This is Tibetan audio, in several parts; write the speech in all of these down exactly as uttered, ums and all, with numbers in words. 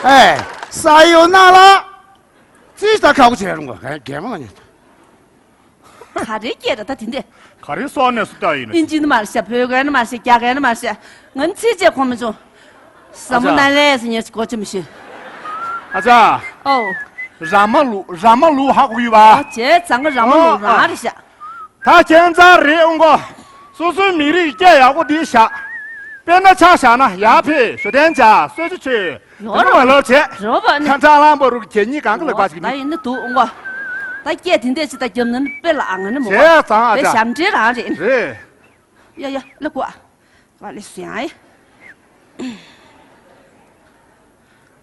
ཨེ། ས་ཡོ་ན་ལ། ཙི་ད་ཁག་པོ་བྱས་རུང་ག་གད་མོ་ལ་ཉན། ག་རེ་སྐད་ར་ད་དེ་འདྲས། ག་རེ་སོགས་ནས་སུ་ལྟ་ཡིན་ཨིན་ཇི་ནི་མ་རེད་ཤག་བོད་སྐད་ནི་མ་རེད་ཤག་རྒྱ་སྐད་ནི་མ་རེད་ཤག་ང་ཚིག་བཅད་གོ་མི་བྱུང་། ཟ་མོ་ཨ་ཅག་ན་ལས་ཟེར་ཉན་ཞིག་གོ་ཅི་མི་ཤེས། ཨ་ཅག་ཨོ། ར་མ་ལུག་ར་མ་ལུག་ཧ་གོ་ཡོད་པ། ཨོ་བྱས་ཙང་གི་ར་མ་ལུག་ཨོ་རང་རེད་ཤག་ད་ཁྱེད་ཚ་རེད་འོང་གོ། སོ་སོའི་མི་རིགས་སྐད་ཡག་པོ་འདི་བཞག་དཔེར་ན་ཆ་བཞག་ན་ཡར་ཕེབས་ཞོ་ཏན་ཇ་གསོལ་ཇ་མཆོད། ཡོ་རོ་མ་ལོ་བྱས། རོ་བ་ནི། ཁ་ཁྲ་ལང་པོ་རུ་གྱེ་གཉིས་གང་གི་ལེགས་པ་ཞིག་ད་ནི། ཡིན་ནི་འདུག་འོང་གོ། ད་སྐད་དེ་འདྲས་ཅི་ད་རྒྱབ་ནི་དཔེ་ལ་ཨ་ང་ནི་མོ། བྱས་ཙང་ཨ་དཔེ་ཅག་ཞབས་འདྲེན་རང་རེད། རེད། ཡ་ཡ་ལ་གོ་ཨ། ང་ལས་སུ་ཡང་ཨེ།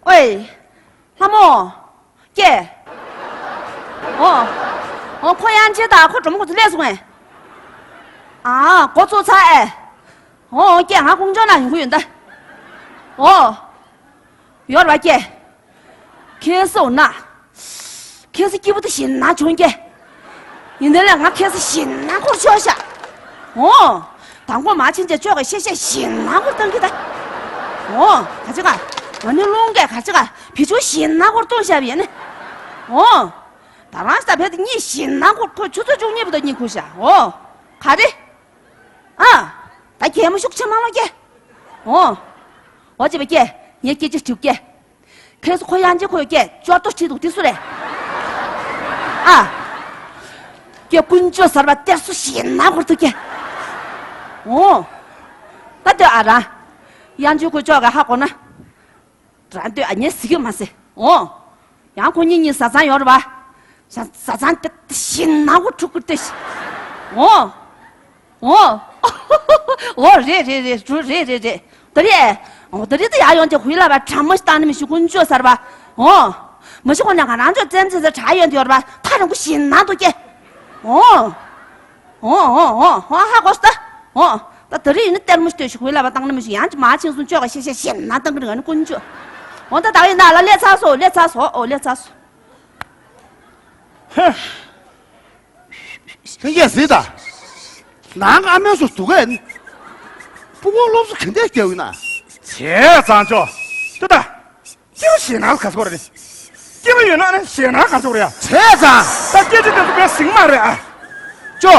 ཨོའི། ལྷ་མོ། ཀྱེ། ཨོ། ཨོ་ཁོ་ཡང་ཅི་ད་ཁོ་གྲོ་མོ་ཁོ་ཚོ་ལས་སོང་ངས། ཨ་འགོ་ཚུགས་ཚར་ཨེ། ཨོ་ཀྱེ་ང་ཀུང་ཅོ་ན་ཡོང་གི་ཡོད་ད། ཨོ། ཡོར་བ་ཀྱེ། ཁྱེད་སོ་ན། ཁྱེད་སི་སྐྱིད་པོ་དུ་ཞིན་ན་བྱུང་ཀྱེ། ཡིན་དེ་ལས་ང་ཁྱེད་སི་ཞིན་ན་འཁོར་ཆོག་ཤག་ཨོ། དང་པོ་མ་ཕྱིན་ཅེ་ཅོག་གི་ཤེ་ཤེ་ཞིན་ན་འཁོར་བཏང་གི་ད། ཨོ། ག་ཅི་ག་ང་ནི་རླུང་གས་ག་ཅི་ག་བི་ཆུ་ཞིན་ན་འཁོར་བཏང་ཤག་ཡིན་ནི། ཨོ། ད་རང་ས་བེད་གཉིས་ཞིན་ན་འཁོར་ཁོ་ཆུ་ཚོད་བཅུ་གཉིས་པོ་ད་གཉིད་ཁུག་ཤག་ཨོ། ག་རེ། ཨ། ད་གད་མོ་ཤུགས་ཆེ་མ་ལོག་ཀྱེ། ཨོ། ཨོ་ཅེ་བ་ཀྱེ། ངས་སྐད་ཆ་དྲིས་ཀྱེ། ཁྱེད་སུ་ཁོ་ཡང་ཅི་ཁོ་ཡོད་ཀྱེ་ཅོར་ཏོ་ཁྲིད་འདུག་དེ་སུ་རེད། ཨ། ཀྱེ་ཀུན་སྤྱོད་གསར་པ་གཏེར་སུ་ཞེད་སྣང་ཁོར་ཐུག་ཀྱེ། ཨོ། ད་ལྟོས་ཨ་རང་། ཡང་ཅི་ཁོ་ཅོག་ག་ཧ་གོ་ན། རང་ལྟོས་ཨ་ཉེ་ཟི་གི་མ་ཟེ། ཨོ། ཡང་ཁོ་གཉིས་གཉིས་བཟའ་ཚང་ཡོད་རེད་པ། བཟའ་བཟའ་ཚང་དེ་ཞེད་སྣང་ཁོ་ཕྲུ་གུ་དེ་ཞེ། ཨོ། ཨོ། ཨོ་རེད་རེད་རེད་རུ་རེད་རེད་རེད། ད་རེད། ཨོ་ད་རེད་ད་ཡ་ཡོང་ཅེ་ཧུའི་ལ་བ་གྲང་མོ་ཞིག་བཏང་ནི་མི་ཞུ་ཀུན་སྤྱོད་གསར་པ། ཨོ། མ་ཞུ་ཁོ་ན་ང་རང་ཚོ་བཙན་འཛིན་ས་གྲ་ཡོང་དེ་ཡོད་རེད་པ་ཐ་རང་ཁུ་ཞེད་སྣང་འདུག་ཀྱེ། ཨོ། ཨོ་ཨོ་ཨོ་ཨོ་ཧ་གོ་སྟ། ཨོ། ད་ད་རེས་ཡིན་ན་གཏེར་མོ་ཞིག་ལྟོས་ཤིག་ཧུའི་ལ་བ་བཏང་ནི་མི་ཞུ་ཡང་ཅི་མ་ཆིང་སོང་ཅོག་ག་ཤེ་ཤེ་ཞེད་སྣང་བཏང་གི་རེད་ང་ནི་ཀུན་སྤྱོད། ཨོ་ད་ད་ཡིན་ན་ལ་ལས་ཚ་སོ་ལས་ཚ་སོ་ཨོ་ལས་ཚ་སོ། ལྷན་རྒྱས་གཟིགས་དང་། ནང་གི་ཨ་མའི་སུ་འདུག་གས། སྤུ་གུ་སློབ་གསོ་ག་འདྲས་སྐྱོ་ཡིན་ན། བྱས་ཙང་ཆོག་ཏུ་ད། སྐྱེ་བོ་ཞེད་སྣང་ག་ཚོད་རེད། སྐྱེ་བོ་ཡོད་ན་ནི་ཞེད་སྣང་ག་ཚོད་རེད། བྱས་ཙང་། ད་སྐད་ཆ་དེ་ཚོ་དཔེ་ཟིང་མ་རེད་ཨ། ཅོ།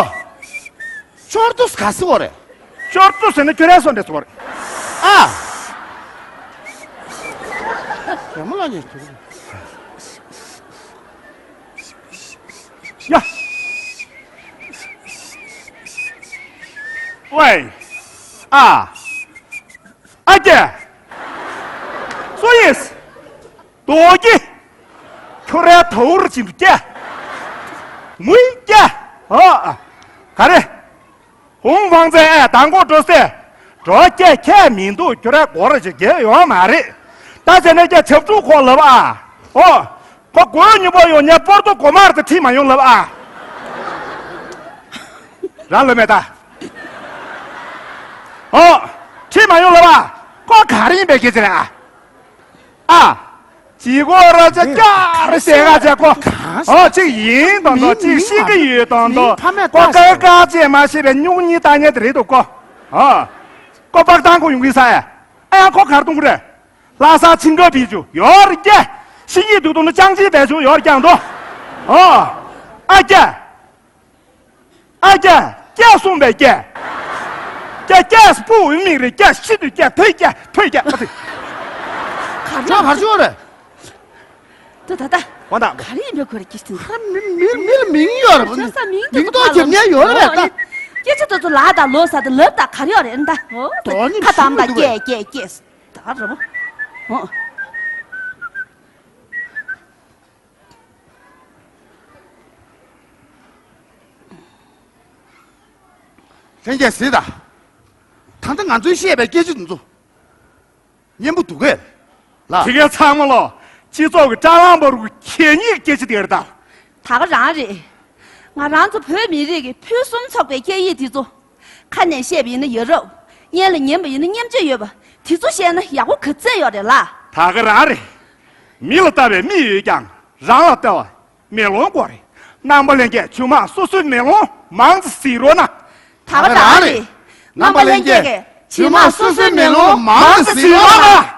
ཅོར་ཏུ་ག་ཚོད་རེད། ཅོར་ཏུ་ཟེར་ན་ཁྱོད་རའི་སོ་འདྲ་ཚོད་རེད། ཨ། རྒན་མོ་ལ་ཉེ་ཐུག་ཡ། ཝེ། ཨ། ཨ་ཀྱེ། སུ་ཡིན། རྡོ་སྐྱེ། ཁྱོད་རའི་དོ་བུར་ཅིག་འདུག་ཀྱེ། མུའི་ཀྱེ། ཨ། ག་རེ། ཧུང་ཧྥང་ཙེ་ཨེ་དང་གོ་འགྲོ་སེ། འགྲོ་སྐྱེ་ཁྱད་མི་འདུག་ཁྱོད་ར་སྒོ་ར་ཅིག་རྒྱལ་ཡོང་མ་རེད། ད་ཟེར་ནས་ཀྱ་ཆབ་ཕྲུག་ཁོ་ལབ་ཨ། ཨོ། ཁོ་སྒོའི་མྱུར་པོ་ཡོང་ཉེ་པོར་ཏོ་སྒོ་མར་དུ་ཁྲིད་མ་ཡོང་ལབ་ཨ། རང་ལབ་མེད་ད། ཨོ། ཁྲིད་མ་ཡོང་ལབ་ཨ། ཁོ་ག་རེ་ཡིན་པའི་སྐད་ཆ་རེད་ཨ། ཨ། ཅི་གོ་ར་ཅ་ཀྱ་རེ་ཟེར་ག་ཅ་ཀོ། ཨོ་ཅིག་ཡིན་དང་དོ་ཅིག་ཤི་གི་ཡོད་དང་དོ་ཀོ་ཀ་ཀ་ཅེ་མ་ཤེས་པའི་སྨྱུག་གཉིས་ལྟ་ཉེ་དེ་རེད་དོ་ཀོ། ཨོ། ཀོ་པག་ཏང་ཀོ་ཡོང་གི་ས་ཡ། ཨ་ཡང་ཁོ་གར་གཏོང་གི་རེད། ལྷ་ས་ཆིང་ག་བི་ཅུ་ཡོར་རྒྱ། ཤི་གི་དུ་དུ་ནི་ཅང་ཅི་བེ་ཅུ་ཡོར་རྒྱང་དོ། ཨོ། ཨ་རྒྱ། ཨ་རྒྱ། རྒྱ་གསུངས་པའི་རྒྱ། རྒྱ་རྒྱ་སྤུ་འོས་མིག་རེ་རྒྱ་ཤི་དུ་རྒྱ་ཐོས་རྒྱ་ཐོས་རྒྱ་ཨ་ཙི། གར་ཅོག་གར་ཅོག་རེད། ད་ད་ད། འོ་ད། ག་རེ་ཡིན་པའི་ཁོ་རེ་ཁྱི་སྟེང་། ཧར་མི་མི་མི་ལ་མིང་ཡོད་རེད་པ། ཁྱོད་ས་མིང་དེ་མིང་ཐོག་ཁྱབ་ཉན་ཡོད་རེད་པ་ད། སྐད་ཆ་དེ་ཚོ་ལ་ད་ལོ་ས་དེ་ལབ་ད་ག་རེ་ཡོད་རེད་ད། འོ་ད་དོ་ནི་ཁ་དམ་ད་ཆུ་འདུག་གས་གས་གས་ད་རེད་པ། འོ། ལྷན་རྒྱས་གཟིགས་དང་། ད་ལྟ་ང་ཚོས་བཤད་པའི་སྐད་ཆ་འདི་ཚོ། སྙན་པོ་འདུག་གས། ལ། དེ་གའི་ཚང་མ་ལོ། སྤྱི་ཚོགས་ཀྱི་སྐྲ་ལངས་པ་རུ་གད་སྙིགས་སྐད་ཆ་དེ་རེད་ད། ད་ག་རང་རེད། ང་རང་ཚོ་བོད་མི་རིགས་ཀྱི་ཕུན་སུམ་ཚོགས་པའི་སྐད་ཡིག་འདི་ཚོ། ཁ་ནས་བཤད་པ་ཡིན་ན་ཡ་རབས། སྙན་ལ་ཉན་པ་ཡིན་ན་སྙན་བརྗོད་ཡོད་པ། དེ་ཚོ་བཤད་ན་ཡག་པོ་ག་ཚད་ཡོད་རེད་ལ། ད་ག་རང་རེད། མི་ལ་ལྟ་བའི་མིག་ཡོད་ཀྱང་རང་ལ་ལྟ་བ་མེ་ལོང་དགོས་རེད། རྣམ་པ་ལྷན་རྒྱས་ཇོ་མོ་སོ་སོའི་མེ་ལོང་མང་ཙམ་གཟིགས་རོགས་གནང་། ད་ག་རང་རེད། རྣམ་པ་ལྷན་རྒྱས་ཇོ་མོ་སོ་སོའི་མེ་ལོང་མང་ཙམ་གཟིགས་རོགས་གནང་།